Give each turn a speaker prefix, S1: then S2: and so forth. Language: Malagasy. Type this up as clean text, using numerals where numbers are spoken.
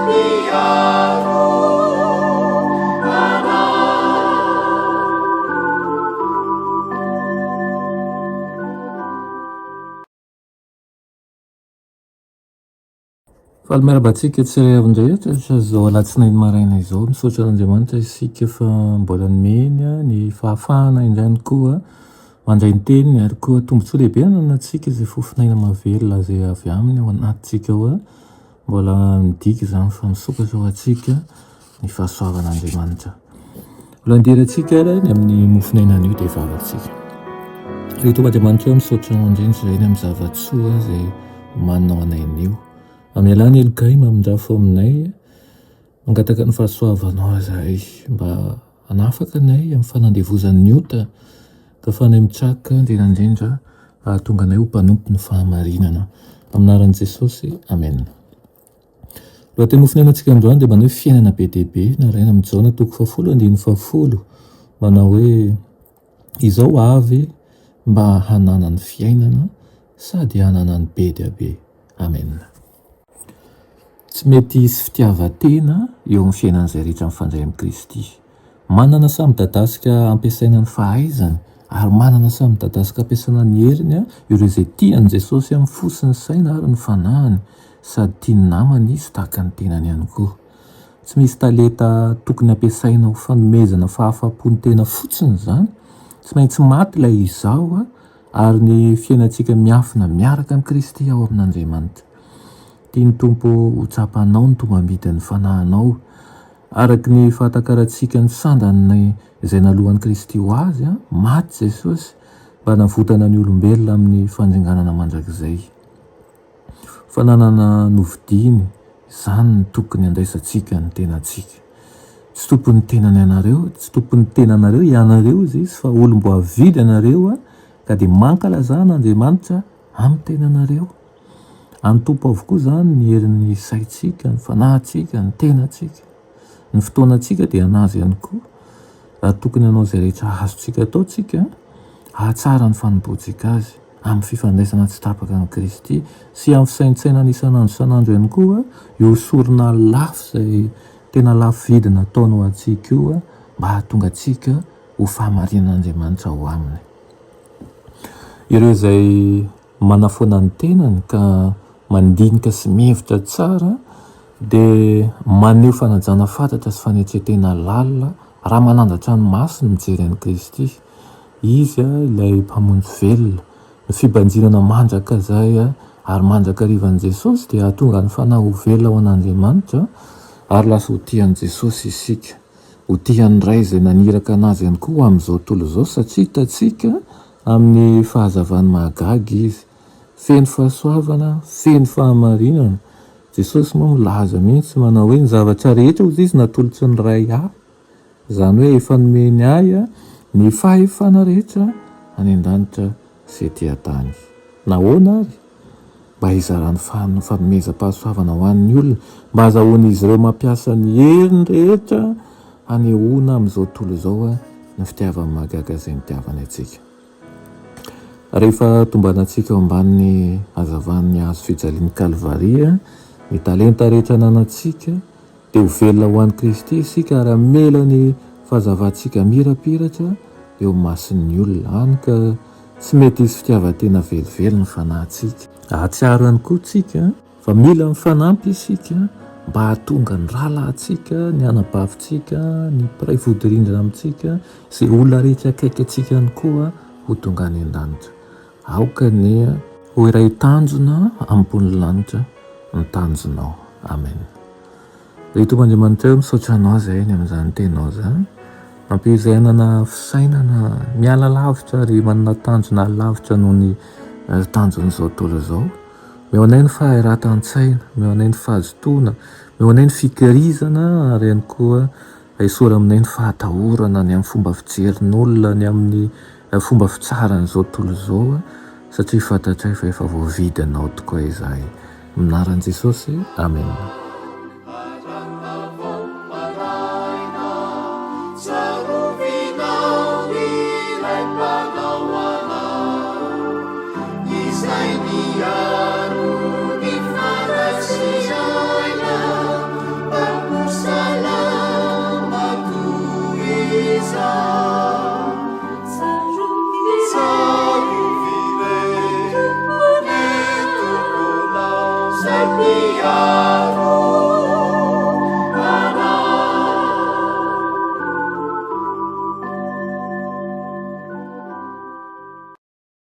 S1: Miaro anao.
S2: Faly miarahaba antsika tsirairay avy indray hatratra izao alatsinainy maraina izao. Misaotra an'Andriamanitra isika fa mbola nomeny ny fahafahana indray ihany koa mandray ny teniny ary koa tombontsoa lehibe ananantsika izay fofon'aina mahavelona izay avy aminy ao anatintsika ao. Mbola midika izany fa misokatra ho antsika ny fahasoavan'Andriamanitra. Mbola andirantsika ary ny amin'ny mofon'aina anio dia vavatsika. Ry Tompo Andriamanitra ô, misaotra Anao indrindra izahay ny amin'ny zava-tsoa izay omaninao anay anio. Mamelà ny helokay, mamindrafo aminay, mangataka ny fahasoavanao izahay mba hanafaka anay amin'ny fanandevozan'ny ota ka afahanay mitraka indrindra indrindra hahatonga anay ho mpanompon'ny fahamarinana. Amin'ny anaran'i Jesosy, amena. Lohateny nofonenintsika androany dia manao hoe fiainana be dia be, naraina amin'i Jaona toko fahafolo andininy fahafolo, manao hoe izao avy mba hananany fiainana sady hananany be dia be. Amen. Tsy mety hisy fitiavan-tena eo amin'ny fiainan'izay rehetra mifandray amin'i Kristy. Manana saha midadasika ampiasaina ny fahaizany ary manana saha midadasika ampiasaina ny heriny ireo izay tia an'i Jesosy amin'ny fo sy ny saina ary ny fanahiny sady tia ny namany izy tahaka ny tenany ihany koa. Tsy misy talenta tokony ampiasaina ho fanomezana fahafahampo ny tena fotsiny izany. Tsy maintsy maty ilay izaho ary ny fiainantsika miafina miaraka amin'i Kristy ao amin'Andriamanitra. Tian'ny Tompo ho tsapanao ny tombambidin'ny fanahinao. Araka ny fahatakarantsika ny sandany izay naloan'i Kristy ho azy, maty Jesosy mba hanavotana ny olombelona amin'ny fandringanana mandrakizay. Fananana novidiany, izany no tokony handraisantsika ny tenantsika. Tsy tompon'ny tenany ianareo, tsy tompon'ny tenanareo ianareo hozy izy fa olom-boavidy ianareo ka dia mankalazà an'Andriamanitra amin'ny tenanareo. An'ny Tompo avokoa izany ny herin'ny saintsika, ny fanahintsika, ny tenantsika. Ny fotoanantsika dia an'Azy ihany koa. Ary tokony hanao izay rehetra azontsika atao tsika hahatsara ny fanompoantsika Azy, amin'ny fifandraisana tsy tapaka amin'i Kristy sy amin'ny fisaintsainana isan'andro isan'andro ihany koa io sorona lafo izay tena lafo vidy nataony ho antsika io mba hahatonga antsika ho fahamarinan'Andriamanitra ao aminy. Ireo izay manafoana ny tenany ka mandinika sy mihevitra tsara dia maneho fanajana fatratra sy fanetren-tena lalina raha manandratra ny masony mijery an'i Kristy. Izy ilay Mpamonjy velona. Ny fibanjinana mandrakizay ary mandrakariva an'i Jesosy dia hahatonga ny fanahy ho velona ho an'Andriamanitra ary lasa ho tia an'i Jesosy isika. Ho tia an'ny Ray izay naniraka an'Azy ihany koa ho amin'izao tontolo izao satria hitantsika Amin'ny fahazavany mahagaga izy. Feno fahasoavana, feno fahamarinana. Jesosy moa milaza mihitsy manao hoe ny zavatra rehetra hozy izy natolotry ny Ray ahy. Izany hoe efa nomeny ahy ny fahefana rehetra any an-danitra sy ety an-tany. Nahoana ary? Mba hizarany fanomezam-pahasoavana ho an'ny olona, mba hazahoan'izy ireo mampiasa ny heriny rehetra hanehoana amin'izao tontolo izao ny fitiavany mahagaga izay nitiavany antsika. Rehefa tombanantsika eo ambanin'ny hazavan'ny hazo fijalian'i Kalvary ny talenta rehetra ananantsika, dia ho velona ho an'i Kristy isika ary hamela ny fahazavantsika hamirapiratra eo imason'ny olona, hany ka tsy mety hisy fitiavan-tena velively ny fanahintsika. Hahatsiaro ihany koa isika fa mila mifanampy isika mba hahatonga ny rahalahintsika, ny anabavintsika, ny mpiray vodirindrina amintsika, izay olona rehetra akaiky antsika ihany koa ho tonga any an-danitra. Aoka anie ho iray tanjona ambony lanitra ny tanjonao. Amen. Ry Tompo Andriamanitra ô, misaotra Anao izahay ny amin'izany Teninao izany. Ampio izahay hanana fisainana miala lavitra ary manana tanjona lavitra noho ny tanjon'izao tontolo izao. Omeo anay ny fahairatan-tsaina, omeo anay ny fahazotoana, omeo anay ny fikirizana ary ihany koa esory aminay ny fahatahorana ny amin'ny fomba fijerin'olona, ny amin'ny fomba fitsaran'izao tontolo izao satria fantatray fa efa voavidinao tokoa izahay. Amin'ny anaran'i Jesosy, amena.